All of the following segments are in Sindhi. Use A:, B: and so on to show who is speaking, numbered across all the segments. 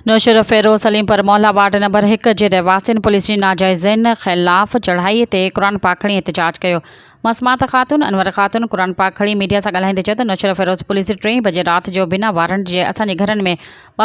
A: نوشهروفيروز سليم پور محلا وارڊ نمبر هڪ جي رهواسين پوليس جي ناجائزين خلاف چڙهائي تي قرآن پاڪ کڻي احتجاج ڪيو. مسمات خاتون انور خاتون قرآن پاڪ کڻي ميڊيا سان ڳالهائيندي چيو ته نوشهروفيروز پوليس ٽئين بجي رات جو بنا وارنٽ جي اسان جي گهرن ۾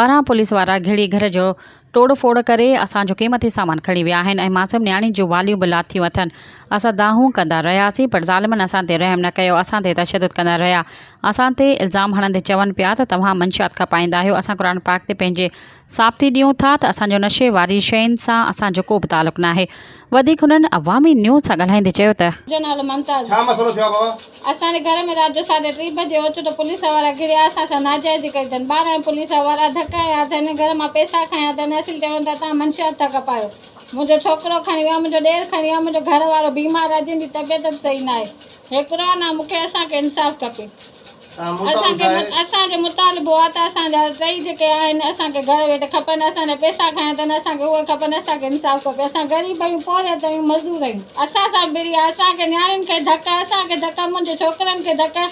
A: 12 پوليس وارا گهڙي گهر جو ٽوڙ ڦوڙ ڪري اسان جو قيمتي سامان کڻي ويا آهن ۽ معصوم نياڻين جون واليون به لاٿيون اٿن. اسان دانهون ڪندا رهياسين پر ظالمن اسان تي رحم نه ڪيو اسان تي تشدد ڪندا رهيا. اسان تي الزام هڻندي چون پيا ته توهان منشيات کپائيندا آهيو اسان قرآن پاڪ تي پنهنجي ثابتي ڏيون ٿا ته اسان جو نشي واري شين سان اسان جو ڪو به تعلق ناهي. وڌيڪ هنن عوامي نيوز سان ڳالهائيندي چيو ته.
B: منهنجو نالو ممتاز.
C: ڇا مسئلو ٿيو آهي بابا؟
B: اسان جي گهر ۾ رات جو ساڍي ٽي بجي اوچتو پوليس وارا گهڙيا اسان سان ناجائزي ڪئي اٿن 12 پوليس وارا ڌڪ هنيا اٿن گهر مان پئسا کنيا اٿن اصل چون ٿا توهان منشيات ٿا کپايو منهنجو ڇوڪرو کڻي ويا منهنجو ڏير کڻي ويا منهنجو گهر وارو بيمار آهي جنهن جي طبيعت به صحيح ناهي هي قرآن آهي مون کي اسان کي انصاف کپي. اسان کي اسان جو مطالبو آهي ته اسان جا ٽئي جيڪي آهن اسان کي گهر ويٺ کپن اسان جا پئسا کنيا اٿن اسان کي اهي کپن اسان کي انصاف کپي اسان غريب آهيون پورهيت آهيون مزدور آهيون اسان سان بري آهي اسان کي نياڻين کي ڌڪ اسان کي ڌڪ منهنجي ڇوڪرن کي ڌڪ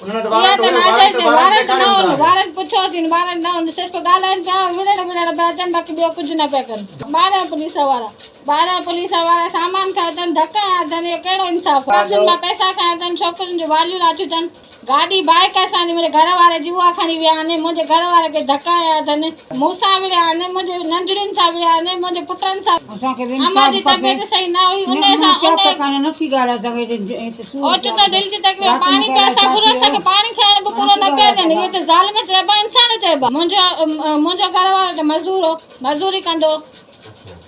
B: اها ته ناجائز آهي وارنٽ نه هن وارنٽ پڇيو اٿين وارنٽ نه هن صرف ڳالهائن پيا وڙهڻ وڙهڻ پيا اچن باقي ٻيو ڪجهه نه پيا ڪن 12 پوليس وارا 12 پوليس وارا سامان کنيو اٿن، ڌڪ هنيا اٿن، اهو ڪهڙو انصاف آهي؟ پرسن مان پئسا کنيا اٿن، ڇوڪرين جون واليون لاٿيون اٿن، گاڏي بائيڪ اسان جي منهنجي گهر واري جي اها کڻي ويا آهن، منهنجي گهر واري کي ڌڪ هنيا اٿن، مون سان وڙهيا آهن، منهنجي ننڍڙين سان وڙهيا آهن، منهنجي پٽن سان امان جي طبيعت صحيح نه هئي، انهي سان انهي اوچتو دل جي تڪليف پاڻي پيا اسان گهرون اسان کي پاڻي کائڻ به پورو نه پيا ڏين، اهي ته ظالم چئبا انسان چئبا، منهنجو منهنجو گهر وارو ته مزدور هو، مزدوري ڪندو هو.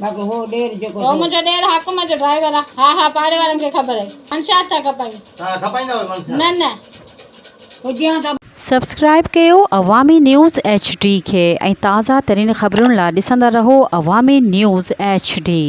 D: باقي هو ڏير جيڪو
B: هو منهنجو ڏير حاڪم جو ڊرائيور آ. ها ها پاڙي وارن کي خبر آهي. منشيات ٿا کپايون.
C: توهان کپائيندا هيو منشيات؟
B: نه نه.
D: هجي ها ته.
A: سبسڪرائيب ڪيو عوامي نيوز ايڇ ڊي کي ۽ تازه ترين خبرن لا ڏسندا رهو عوامي نيوز ايڇ ڊي.